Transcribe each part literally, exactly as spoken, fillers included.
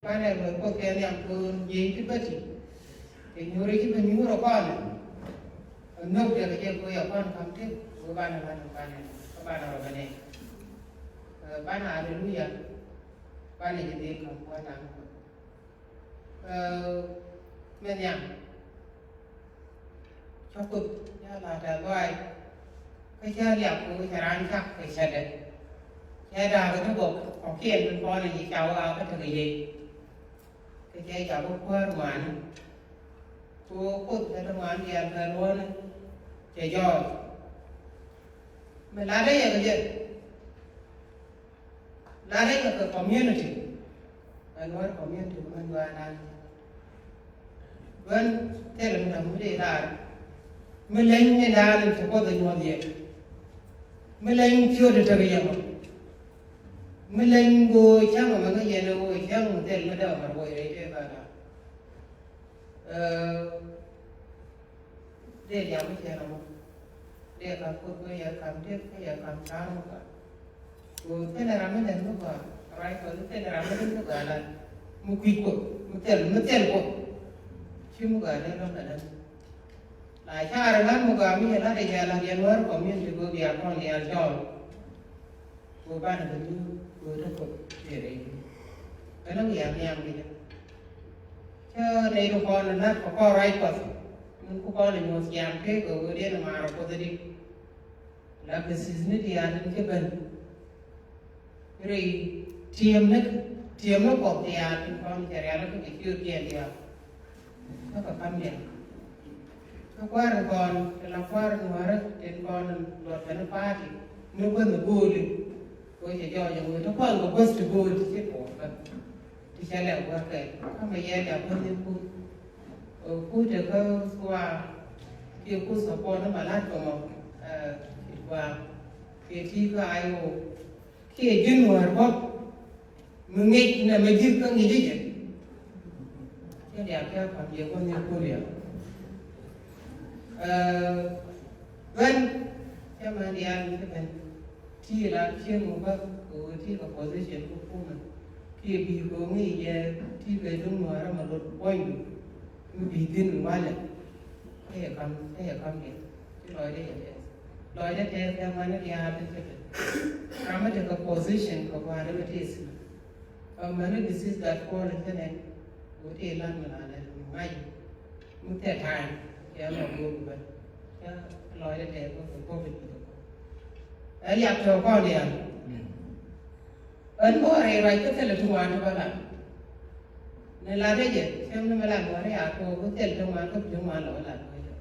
Banɛ luɔc Kuoth kɛ nhiam kɛ ɣöö jiɛc ti bä ti kɛ nyuuri ci bä nyuur ɛ kɔn. Ɛ nhök diɛ kɛ jɛ kɛ ɣöö yɛ kɔn ka̱m tëk kɛ ɣöö banɛ la̱t ɛ banɛ kä banɛ rɔ bɛ nɛn. Ɛ, banɛ aleluya. Banɛ jɛ dhil ka̱m kua̱r da̱ŋ kɔn. Ɛ, mɛ nhiam. Cä Kuoth cä la̱t ɛ gɔaac. Kä cä liak kɛ ɣöö cɛ raan cak kɛ cätdɛ. Cɛ da̱a̱k kä ti gɔk kɔkiɛn tin kɔn in ci ca wä a kä tekɛ yiëë. Kä cɛ ca bä kuäär ŋuani. Ku Kuoth cɛ te ŋuan diaal kɛ luɔ̱ɔ̱ni cɛ jɔɔk. Mi latdä yɛ kɛ jɛ. Latdä yɛ kɛ community. Ɛ Nuäär community mɛ Nuäär dan. Duän thilɛ mi dɔ̱ŋ mi dee raar. Mi leny ni daan in ci Kuoth ɛ nyuɔth yɛ. Mi leny ciöt in tekɛ yɛ mɔ. Mi leny go̱o̱ cäŋ mɛ kä yɛn ɛ ɣöö cäŋ mi thil mi dee ɔ mɛ ruɔc rɛy tëë kä da̱a̱. Ɛ, dee diaal mi cɛ rɔ mɔ. Dee ka̱m Kuoth bä yɛ ka̱m tëk kä yɛ ka̱m ca̱r mɔ kä. Ku thilɛ ram mi lɛn mi gɔaa, ruac Kuɔth thilɛ ram mi lɛn mi gɔaa lat. Mi kui̱c Kuoth, mi thil, mi thil Kuoth. Ci mi gɔaa dee rɔ kɛ lɛn. La ca̱r lat mi gɔaa mi yɛ lat yɛ lat yɛ Nuäär community go̱o̱k yɛ kɔn yɛ jɔɔl. Kɛ ɣöö banɛ bɛ nyuur kɛ ɣöö te Kuoth tëë rɛy. Ɛn ɣöö wiaa nhiam kɛ jɛ. Cä nɛy ti kɔn ɛ la̱t kɛ kɔn ruac Kuɔth. Min ku kɔn ɛ nyuɔ̱th ciaŋ tëë kɛ ɣöö diɛn ɛ maarɛ Kuoth ɛ di. La kɛ thi̱th ni diaal in ci ben. Rɛy ti̱em ni, ti̱em ni Kuɔth diaal in kɔn cɛ rial kä kɛ ciötkiɛn diaal. Kä kɛ ka̱m diaal. Kä kua̱r in kɔn, ti la kua̱r in Nuäärä, tin kɔn luɔt kɛn party, ni guäth in go̱o̱li. Kɛ cɛ jɔɔc in ɣöö ti kua̱r kɛ guäth ti go̱o̱l ti ci puɔ̱ɔ̱r kä. Ti cɛ lɛ gua̱th kɛ. Kä mɛ yɛ lɛ guäth in kun. Ɛ, kun te kä Thua̱a̱, kiɛ kun support ni mɛ la̱t kɛ mɔ, ɛ, ti Thua̱a̱. Kiɛ ti kä I O. Kiɛ ji̱n wäär bä mi ŋic nɛ mɛ ji̱th kä ŋi̱ci jɛ. Cɛ diaal kɛ kɔn yɛ gua̱n ni Kuria. Ɛ, ben cɛ mɛ diaal ni kɛ ben. Ti la cieŋ mɛ bä kɛ ɣöö ti kɛ position kä kumɛ. Kiɛ bi kɛ ɣöö ŋi̱i̱c yɛ ti kɛ duŋ nuäärä mɛ lot puɔ̱nydu. Mi bi thi̱n walɛ. Kä yɛ kam, kä yɛ kam yɛ. Ci lɔcdä yɛ tɛth. Lɔcdä tɛth kɛ ŋuani diaal ti cipɛ. Ram mi tekɛ position kɛ gua̱a̱r mi ti thi̱n. Kä mani disease that fall in the name. Wä ti lan mi lan lɛ mi ŋa̱c. Mi thɛ time. Kɛ mɔ go̱o̱r bä. Kä lɔcdä tɛth kɛ kɛ covid. Ɛ liak tɔ̱ kɔn diaal. Ɣän bä rɛy ruac kä thilɛ ti ŋuan ti bä lat. Ni latdä jɛ cäŋ ni mi lat ŋuan ri a kɛ wä thil ti ŋuan kä ti ŋuan lɛ wä lat wä jɛ.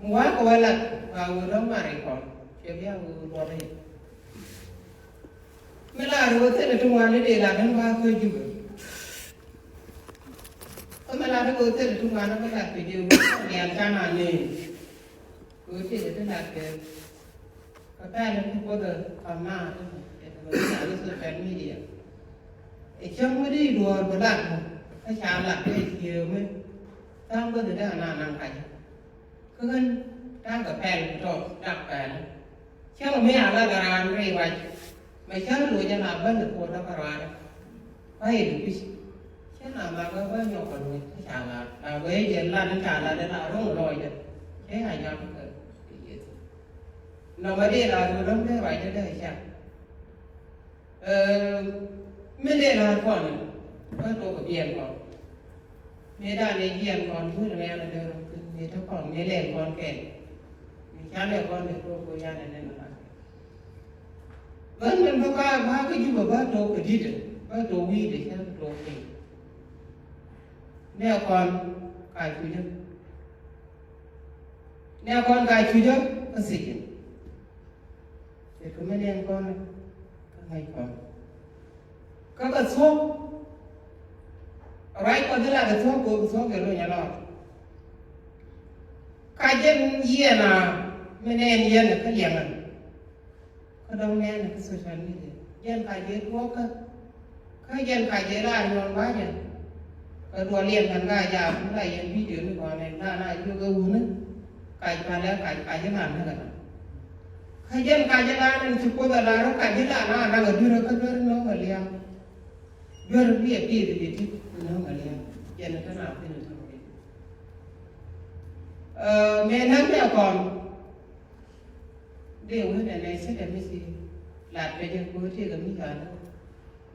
Mi wa̱a̱ kɛ wä lat ba wä dɔ̱ŋ mat rɛy kɔn cɛ bia wä wä buɔt rɛy. Mi lat wä thilɛ ti ŋuan ni dee lat ni ba kä Jubɛ. Kä mi lat wä thilɛ ti ŋuan ni bä lat kɛ jɛ wä diaal can a neen. Kɛ wä thilɛ ti lat kɛ Kä pɛl in ti Kuoth ɛ kɔn na ti kɛ ti kɛ social media. Ɛ cäŋ mi di duɔ̱ɔ̱r bi lat mɔ kä ca lat kɛ ciëë mi. Tha̱a̱ŋ Kuoth in dee na naŋ kac. Kä ɣän ta̱a̱ kɛ pɛl bi tɔɔk dak pɛl. Cäŋ mi a lat raan rɛy ruac. Mɛ cä loc ala bä ni kuɔt dɔk kɛ ruaadɛ. Ba yɛ di kui̱c. Cä na ma bä bä nyɔk kɛ loc kä ca lat la wee jɛ lat ni ca lat ni la ro̱ŋ lɔcdɛ. Cä ya nyɔk kɛ Yecu. Nɔmɔ dee la ro̱ŋ dee ruacdɛ dee ca. Ɛ, min dee la kɔn bä tok kɛ biɛn kɔn. Mëë dan ɛ jiɛn kɔn tuun mɛ an dee rɔ kin mëë te kɔn mëë lɛl kɔn kɛn. Mëë ca lɛl kɔn mëë tok kɛ yan ɛ nɛn la. Bä min bä ka ba kä Jubɛ bä tok kɛ di̱t bä tok wi̱i̱dɛ cä tok piny. Nɛ kɔn ka cucä. Nɛ kɔn ka cucä kä thi̱cä. Cɛ kɛ mi nɛn kɔn kä ŋäc kɔn. Kä kɛ thuɔ̱k. Ruac kɔn thilɛ kɛ thuɔ̱k kɛ thuɔ̱k kɛ luny alɔr. Ka jɛn yiɛn a mi nɛn yɛn kä liɛŋä. Kä dɔ̱ŋ nɛɛnɛ kä social media jɛn ka jɛ tuɔɔkä. Kä jɛn ka jɛ la nyɔn ba jɛn. Kä duɔl yɛn kan ka jaak mi la yɛn video ni kɔn ɛn la na jiök ɛ wuni. Kac palɛ kac kac ilan ni kɛ dɔ̱ŋ. Kä jɛn kac ilan in ci Kuoth ɛ la rɔ kac ilan na naŋ ɛ duer kä duer nɔŋ ɛ liaŋ. Duer riɛ pieth bi ti ni nöŋ a liɛŋ. Jɛn a tɛn a thin a tɔŋ kɛ. Mɛ naŋ dee kɔn. Dee wen ɛ nɛ cä dɛ mi ci lat pɛ jɛ ko ti kɛ mi cal.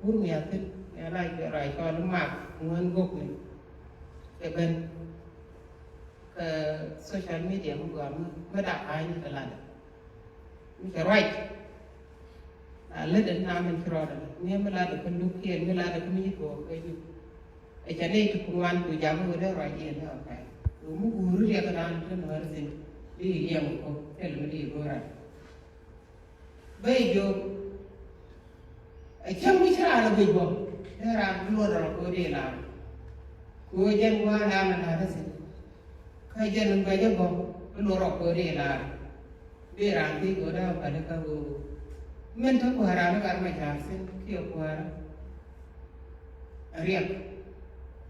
Wur mi a thin ni a la jɛ ruac kɔn mak ŋuan gok ni. Kɛ ben kɛ social media mi gɔaa mi dak a ni kɛ lat. Mi cɛ ruac. A lät ɛn na min ci rɔɔdɛ mi mi lat ɛ kä luk kiɛn mi lat ɛ kä mi ci tuɔɔk kɛ jup. Ɛ cɛ nɛy ti kun wan ku jam wä dee ruac yɛn dee ɔ pɛl. Wu mi guuri riɛk ran ti nuɔr thin di yɛ yɛm ɛ kɔ kɛl mi di yɛ go̱o̱r ran. Bä i̱ jiök. Ɛ cäŋ mi ci raan ɛ guic bä dee raan bi luɔt rɔ kɛ wä dee lar. Kɛ wä jɛn gua̱a̱r raan ɛ lar ɛ thin. Kä jɛn in bɛ jɛ bä bi luɔt rɔ kɛ wä dee lar. Bi raan thiec kɛ wä dee ɣä päl ikä ɣöö min te kuäär raan i̱ gat mɛ ca̱a̱r thi̱n kiɛ kuäär riɛk.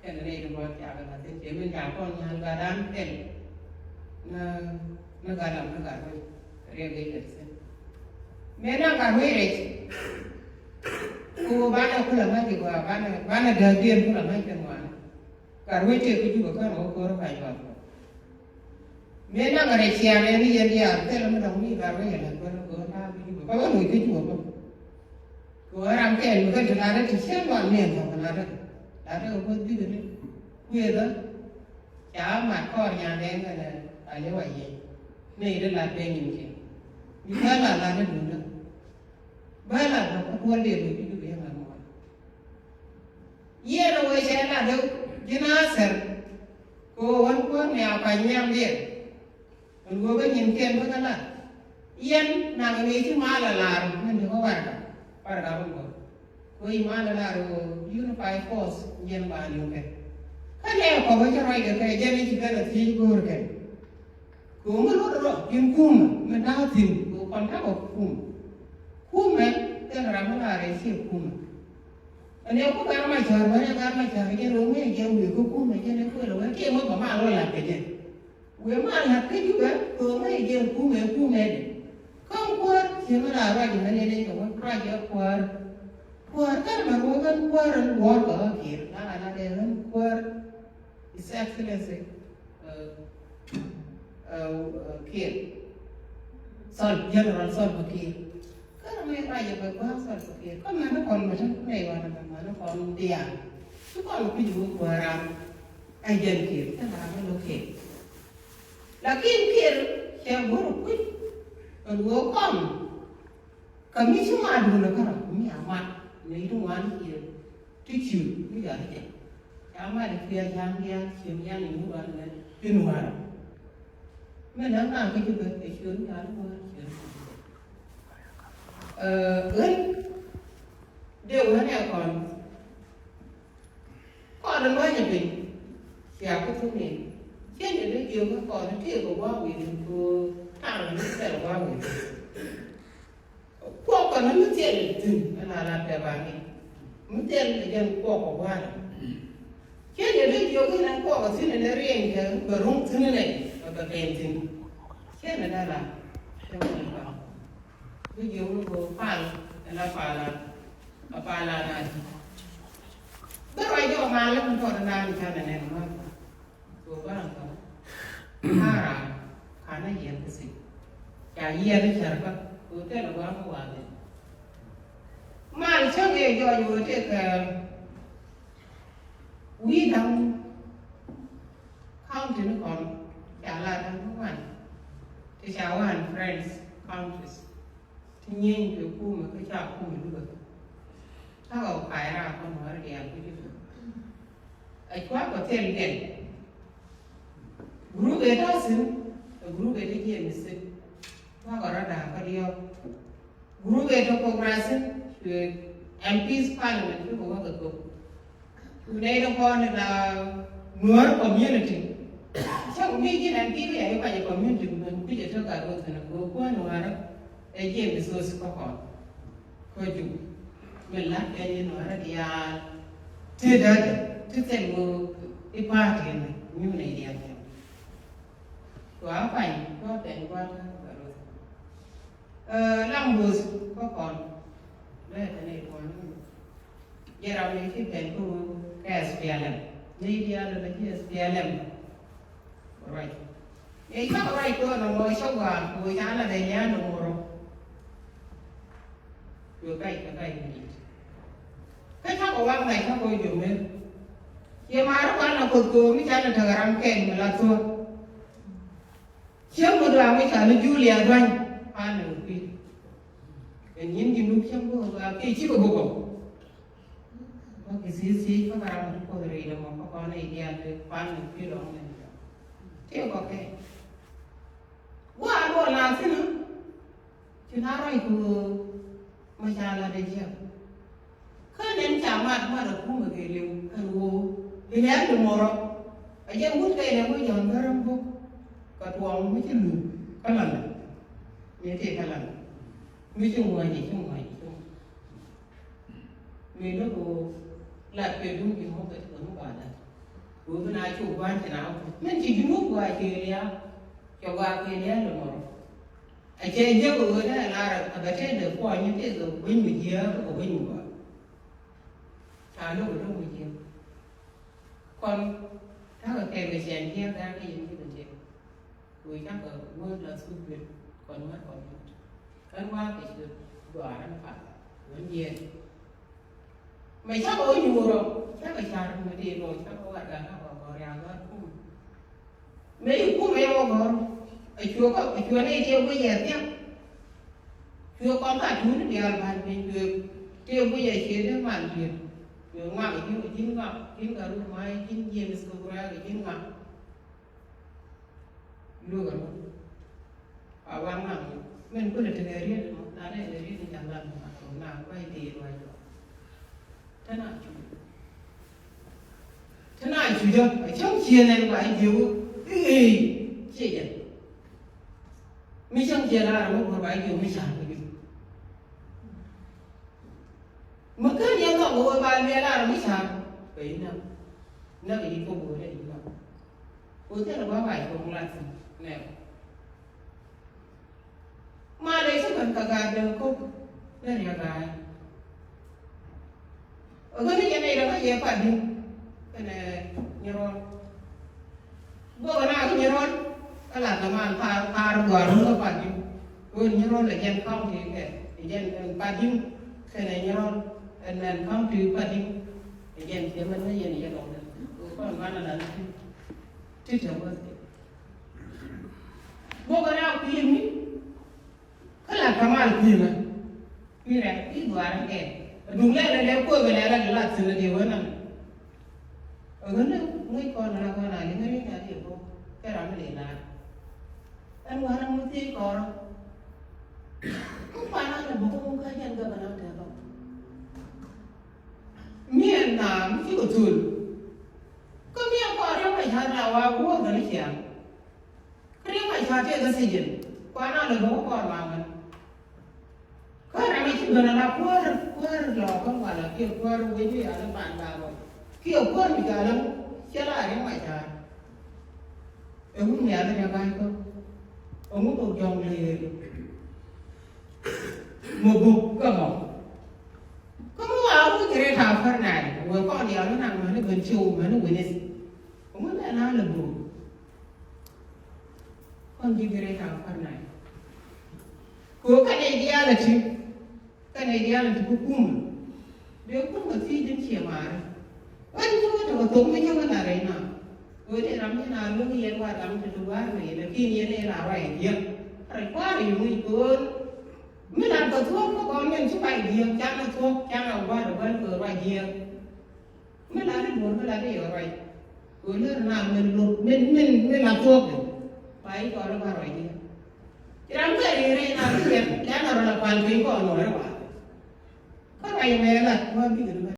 Kɛn nɛy ti luɔt cakɛ la̱th thi̱n ciɛ min ca kɔn nyal gat dan kɛl. Ni ni gat lam ni gat wec riɛk i̱ lɛt thi̱n. Mëë na gat wec rɛc. Ku banɛ kulɛ ŋa̱c i̱ gɔaa banɛ banɛ dääk diɛn kulɛ ŋa̱c kɛn wanɛ. Gat wec tëë kä Jubɛ kän wä ko̱r ka̱ny wath. Mëë naŋ rɛc ciaŋ ɛn i̱ yɛn diaal thilɛ mi dɔ̱ŋ mi gat wec ɛ la̱t bä ni ko̱r ta̱a̱ kä Jubɛ kä wä loc kä Jubɛ bä. Kɛ wä ram kɛɛl mi kä ti lat rɛ ti cien wan ni ɛn thɔk lat rɛ lat rɛ kɛ ko̱r bikɛ ni kuëëthä. Ca mat kɔɔr nyan dɛɛŋ kɛnɛ a liw a yɛn ni ri lat bɛ nyin kiɛn. Mi kä lat lat rɛ duundä bä lat bä kä duɔl dee loc kä Jubɛ yɛn lat muɔl. Yɛn a wee cɛ lat dee ji̱n a thɛr. Kɛ ɣöö ɣän kuäär mi a pa̱ny nhiamdiɛn. Ɣän ɣöö bä nyin kɛn bä kä lat. Yɛn naŋ ɣöö ci mal a lar min te kä warɛga warɛga bä gɔ̱r. Kɛ ɣöö ci mal a lar ɣöö unified force yɛn ba li̱w kɛ. Kä nɛ kɔp ɣä cä ruac kɛ kɛ jɛn i̱ ci ben a thiec go̱o̱r kɛ. Kɛ ɣöö mi luɔt rɔ in kumɛ min ta̱a̱ thi̱n kɛ ɣöö kɔn ta̱a̱ kɛ kumɛ. Kumɛ kɛn ram mi lar ɛ ciɛ kumɛ. Ɛn ɛ ku gat ma cär wä ɛ gat ma cär jɛn wä ŋi̱i̱c jɛ wi̱i̱ kä kumɛ jɛn ɛ kuël wä kiɛ ŋuɔ̱t bä mal wä lat kɛ jɛn. Wëë mal lat kä Jubɛ kɛ ŋuɔ̱t jɛ kumɛ kumɛ dɛ. Kä kuäär ci mi la ruac mɛ ni ni kɛ wä ruac ɛ kuäär. Kuäär kɛn mɛ ruɔ̱k ɛn kuäär ɛn wuɔ̱ɔ̱r kɛ ɣä kiɛr la la dɛ ɛn kuäär. His Excellency, uh, uh, uh, Kiir. Sol, General Salva Kiir. Kä ram mi racɛ bɛ gua̱a̱th Salva Kiir. Kä mɛn ni kɔn mɛ tin nɛy wanɛ mɛ mɛn ni kɔn diaal. Ci kɔn kui̱c wä gua̱a̱th ram. Ɛ jɛn Kiir. Kä ram mi lo Kiir. Lakin Kiir cɛ go̱r kui̱c. Kɛ luɔk kɔn. Kä mi ci mat wunä kärɔ̱ mi a mat nɛy ti ŋuan kiɛ ti ciöt mi jɔt i̱ jɛ. Ca mat i̱ kuiɛ ja̱a̱ŋ diaal ciöt yan i̱ mi ŋuan nɛ ti nuaarä. Mi näk naŋ kä ci bä kɛ ciöt mi jɔt i̱ ŋuan ciöt. Ɣän dee wä nɛ kɔn. Kɔn in wä nyɛ piny cia kä thuk ni cien ni dee jiök kä kɔn in tëëk kɛ gua̱a̱k wi̱i̱ thi̱n kɛ taŋ ni thil gua̱a̱k wi̱i̱ thi̱n. Kuɔk kɔn in mi thil thi̱n in la la pɛ ba ni mi thil kɛ jɛn kuɔk kɛ gua̱a̱k ni. Cien ni dee jiök kä in kuɔk kɛ thi̱n in riɛny kɛ bɛ ruŋ thi̱n in nɛ bɛ bɛ pɛn thi̱n. Cien ni dee la cien ni dee la. Bi jiök ni kɛ pal in la pal a. Ɛ pal a na di. Bä ruac jɔk malä mi tɔt naan i̱ canɛ nɛn ŋɔ̱th. Kɛ ɣöö bä ran tɔt a ran kanɛ yiɛn kä thik. Ca yiɛn i̱ cär kä kɛ ɣöö thilɛ gua̱a̱th mi wath in. Mal cäŋ i̱ jɔɔc ɣöö tëëkɛ wi̱i̱ da̱ŋ county ni kɔn ca la da̱ŋ ni wan. Ti ca wan friends counties. Ti nyieny kɛ kumɛ kä ca kumɛ lukɛ. Ta̱kɛ kɛ pay raar kä nuäärä diaal kä Jubɛ. Ɛ cua̱k kɛ thil kɛl. Group ëë ta̱a̱ thi̱n ɛ group ëë te jiɛɛm ɛ thi̱n. Cua̱k kɛ rɔ da̱a̱k kä diɔ̱ɔ̱k. Group ëë te Congress thi̱n cuɛ M Ps parliament cukɛ wä kɛ thok. Ku nɛy ti kɔn in la Nuäär community. Cä ku mi ji̱n ɛn ti ri ɛ i̱ kɔc ɛ community ku ben kui̱c ɛ tök a ro̱th kɛn a go̱o̱k kuäär Nuäärä. Ɛ jiɛn bi thok thi̱n kä kɔn kä Jubɛ. Min la̱t kɛn i̱ Nuäärä diaal ti dädɛ ti thil ɣöö i̱ party ɛn nyun ɛ diaal kɛn. Kua kuany kua pɛn kua kä kua ro̱th. Lam bo̱o̱th kä kɔn lɛ kɛ nɛy kɔn. Jɛ ram ni ti pɛn ku kɛ S P L M. Ni diaal ni ti S P L M. Ruac. Ni cakɔ ruac kɔn ɔ mɔ cakɔ a ku ca la dee lian ni murɔ. Yo kac kɛ kac ni. Kä cakɔ wak na cakɔ jomɛ. Yɛ mari kɔn na koth komi ca la tɛgaram kɛn mi la thuɔk. Cieŋ mi duaŋ mi ca ni Julia duany. Pan ni kui̱. Ɛn nyin di nu cieŋ mi duaŋ ki cikɔ bukɔ. Bä kɛ thiec thiec kä ka ram mi ti Kuoth rɛy dɔmɔ kä kɔn i̱ diaal ti pan ni kui̱ lɔŋ ni. Ti kɔ kɛ. Wa luɔ la thin. Ci na rɔy ku ma ca la de jiɛk. Kä nɛn ca mat mat a kumɛ kɛ liw kɛn woo. Ilɛ a di mɔrɔ. A jɛ wut kɛ ilɛ wee jɔn bä ram bok. Ka tuɔŋ mi ci luk kä lan. Mi ti kä lan. Mi ci ŋuany ci ŋuany ci ŋuany. Mi lo̱k ɣöö lat kɛ duŋ ji̱ muk kɛ ti kɛ muk a lat. Ɣöö bi na cu gua̱n ci na wä min ci ji̱ muk gua̱n ci ria̱a̱k. Cɛ gua̱n kɛ ria̱a̱k lɛ mɔrɔ. A cɛ jiäk ɣöö dee lar a bɛ tɛn dee puɔ̱ny tëëk kɛ gueny mi jiääk kɛ gueny mi gua̱n. Ca lo̱k kɛ duŋ mi jiääk. Kɔn ta̱kɛ kɛn kɛ cɛn jiääk da̱a̱n kɛ yɛn ji̱ kɛ tëëk. Wee cakɔ wee la thuk duet kɔn ŋa̱t kɔn ŋa̱t. Ɣän wa̱a̱ kɛ ci duaar ɣän pal ɣän yɛn. Mɛ cakɔ wä nyuurɔ cakɔ car mɛ dee lɔ cakɔ wat gat ɣän kɔ gɔr ya̱a̱ gat kum. Mɛ i̱ kum ɛ wä gɔr. A cuɛ kɔ a cuɛ ni tiɛ wee yɛ thia̱k. Cuɛ kɔn ka tuuni diaal ban piny cuɛ tiɛ wee yɛ ciɛ dee man tiɛ. Cuɛ ŋak ji̱n ji̱n ŋak ji̱n ka rut ma ji̱n jiɛn i̱ kɛ gura ji̱n ŋak. Luɔk ɛmɔ a waŋ naŋ min kulɛ tekɛ riet ɛmɔ na nɛ kɛ riet in ca lat ɛmɔ a tɔŋ naŋ ruac dee ruac lɔ. Tɛn a cuc tɛn a cuc ɔ a cäŋ ciɛ nɛn ba jiɛ wä. I̱ ciɛ jɛ mi cäŋ ciɛ lar ɛmɔ bur ba jiɛ wä mi ca̱r kɛ jɛ. Mi ken yɛ nhɔk ɣöö ba luɛl a rɔ mi ca̱r bɛ inäk. Näk i̱ kok ɣöö rɛ inäk. Ɣöö thilɛ gua̱a̱k a cuɔ̱ŋ lat thi̱n nɛɛk. Malɛ ci ben kɛ gaat dee kok rɛ riɛk ga̱a̱c. Ɣöö ni yɛn nɛy rɛ kä yɛ pat di̱n kɛnɛ nyɛ rɔɔl. Bok na ki Nyirol kä la kaman par par gɔr ni ka pat diu. Wun Nyirol a jɛn county kɛ a jɛn pat diu kɛnɛ Nyirol and then county pat diu. A jɛn kɛ mɛn ni yɛn yɛn ɔn kɔn man a la ti ti tɛ wä. Bok na kui̱ mi Kä la kamal kui̱mɛ kui̱ rɛk i̱ gɔaa rɛk kɛ. Duŋ lɛ lɛ lɛ kuoth bɛ lɛ lɛ lɛ la thi̱n lɛ diɛ wä nam. Ɛ ɣän ni ŋäc kɔn la kɔn a liŋ ri nya diɛ bok kɛ ram mi liŋ laar. Ɛn wä ram mi thiec kɔrɔ. Kä kuan a lɛ bok kä ŋun kä jɛn gɛ bɛ nam tɛ bok. Mi ɛn na mi ci kɛ thul. Kä mi ɛn kɔn riɛk mɛ ca̱r na wa kuoth bɛ ni ciaŋ. Kä riɛk mɛ ca̱r tëë kä thiec jɛn kuan a lɛ bok kä kɔn ma ŋän. Kä ram mi ci ben ala kuäär kuäär lɔ kä wala kiɛ kuäär wec mi ala ban ba bä kiɛ kuäär mi ca ala cɛ la riɛk ma ca̱r. Ɛ wun mi ala riɛk ga̱a̱c kä ɛ ŋu bok jɔŋ lëër. Mɔ bok kä mɔ kä mɔ wa wun kɛ rɛy ta̱a̱ fär naath wee kɔn diaal wun a ŋäni ben ci wun mäni wuni. Ɛ ŋu lɛ na lɛ bok. Kɔn ji̱ bi rɛy ta̱a̱ kɔn naath. Kɛ ɣöö kɛnɛ diaal a ti kɛnɛ diaal a ti kä kumä. Dee kumä thiec in ciɛ maari. Wɛn ji̱ wä tɔk a thok mi nyɔk in a rɛy na. Ɣöö dee ram in a lo̱k yɛn wa ram ti ti wa̱a̱r mi lakin yɛn in a ruac in jiäk. Ruac kua̱r in wi̱c kɛ ɣöö mi lat kɛ thuɔ̱k kä kɔn min ci pay jiäk can a thuɔ̱k can a wa̱a̱r a wa̱a̱r kɛ ruac jiäk. Mi la di duɔ̱ɔ̱r mi la di yɔ ruac. Kɛ ɣöö lär na min luɔ̱k min min min la thuɔ̱k di. Ba i̱ kɔn i̱ ba ruac di. Ci ram kɛ ri rɛy na bi yɛn lɛn a rɔ la pal piny kɔn nɔɔri wa. Kä ruac mɛ lat wa bikɛ di bä.